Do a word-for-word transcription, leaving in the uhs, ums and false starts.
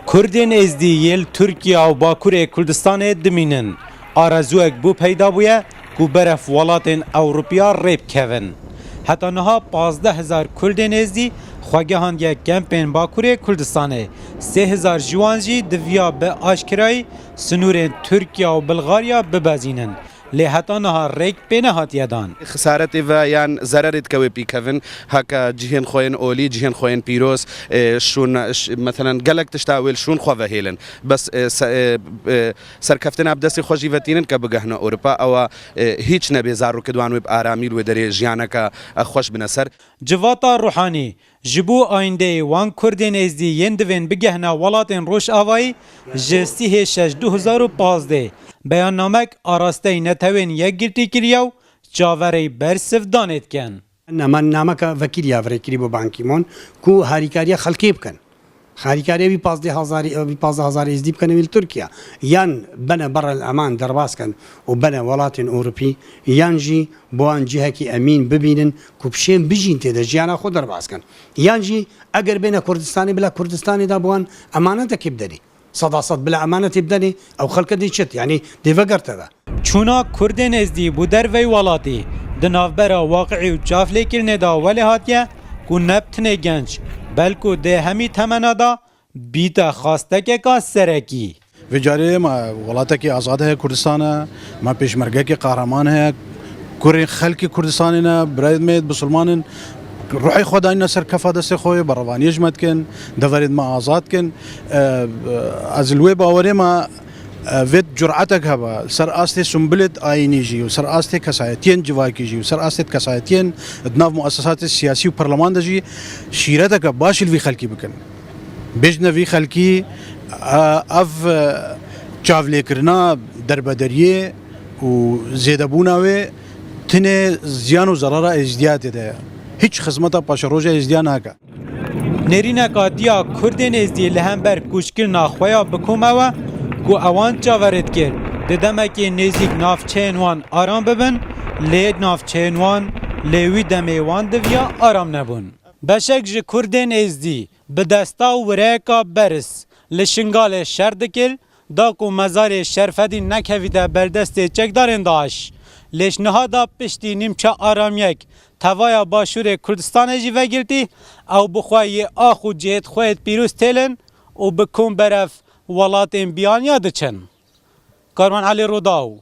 Kurdên Êzdî yê li Tirkiye û Bakurê Kurdistanê dimînin. Arezûyek bû peyda bûye ku beref welatên Ewropiya rê bikevin. Heta niha pazdeh hezar Kurdên Êzdî xwe gehandiye kempên Bakurê Kurdistanê. Sê hezar ji wan jî diviya bi aşkerayî sinûrên Tirkiye û Bilgarya bibezînin. Lê heta niha rêk pê nehatiye dan. Xisaretê ve yan zererê dike wê pîkevin, heke cihên xwe yên olî, cihên xwe yên pîroz, e, şûn, ş-, meselen gelek tişta wê li şûn xwe ve hêlin. Bes, e, se-, e, e, serkeftina bi destê xwe jî vetînin ke bigehne Ewropa, ewa, e, hîç nebê zarokê di wan wê bi aramî li wê derê jiyaneke, e, xweş bine ser. Civata Ruhanî, ji bo ayîndeyê wan Kurdên Êzdî yên divên bigehna welatên Rojavayî, ji sîhê şeş du hezar û pazdeh beyannamek arasteyî Netewên Yekgirtî kiriye û çaverê bersiv danê dikin. Nema nameka vekîriya virêkirî bo Ban Ki-moon ku harîkariya xelkê bikin. Harîkariya wî pazdeh hezarî, wî pazdeh hezarî Êzdî bikin wî li Tirkiye. Yan bene berel eman derbas kin û bene welatên Ewropî, yan jî bo wan cihekî emîn bibînin ku bişên bijîn tê de jiyana xwe derbas kin. Yan jî eger bêne Kurdistanê, bila Kurdistanê de bi wan emanetekê bidenê. Seda sed bila emanetê bidenê, ew xelke dê çit, yanî dê vegerte ve. Çûna Kurdên Êzdî bo dervey welatî di navbera waqiî û çavlêkirinê de welê hatiye ku ne bi tinê genc, belku dê hemî temena de bîte xastekeka serekî. Vê carê me welatekî azad heye Kurdistan e, me pêşmergekê qehreman heye, kurê xelkê Kurdistanê ne, birayê me bisilman in, ruhê xwe dayîne ser kefa destê xwe, berevaniyê ji me dikin, deverê me azad kin. E, ez li wê bawerê me, e, vê curetek hebe, li ser astê sumbilêt ayînî jî û ser astê kesayetiyên civakî jî û ser astê kesayetiyên di nav muesesatê siyasî û perleman de jî şîreteke baş li vî xelkî bikin. Bêjine vî xelkî, e, ev, e, çavlêkirina derbederiyê û zêdebûna wê tinê ziyan û zerara êzdiya tê de ye. Hiç xizmeta paşeroja êzdiya nake. Nêrîneka diya Kurdên Êzdî li hember kûçkirina xwe ya bi kom ew e ku ewan çaverê dikir di demekê nêzîk navçeyên wan aram bibin, lê navçeyên wan lê wî demê wan diviya aram nebûn. Beşek ji Kurdên Êzdî bi desta û wireyeka berz li Şingalê şer dikir, da ku mezarê Şerfedîn nekevîte ber destê çekdarên DAIŞ. Lê ji niha da piştî nîmçe aramiyek tevaya Başûrê Kurdistanê jî vegirtî, ew bi xwe yê ax û cihêt xwe yêt pîroz têlin û bi kom berev welatên biyaniya diçin. Karman Elî Rûdaw,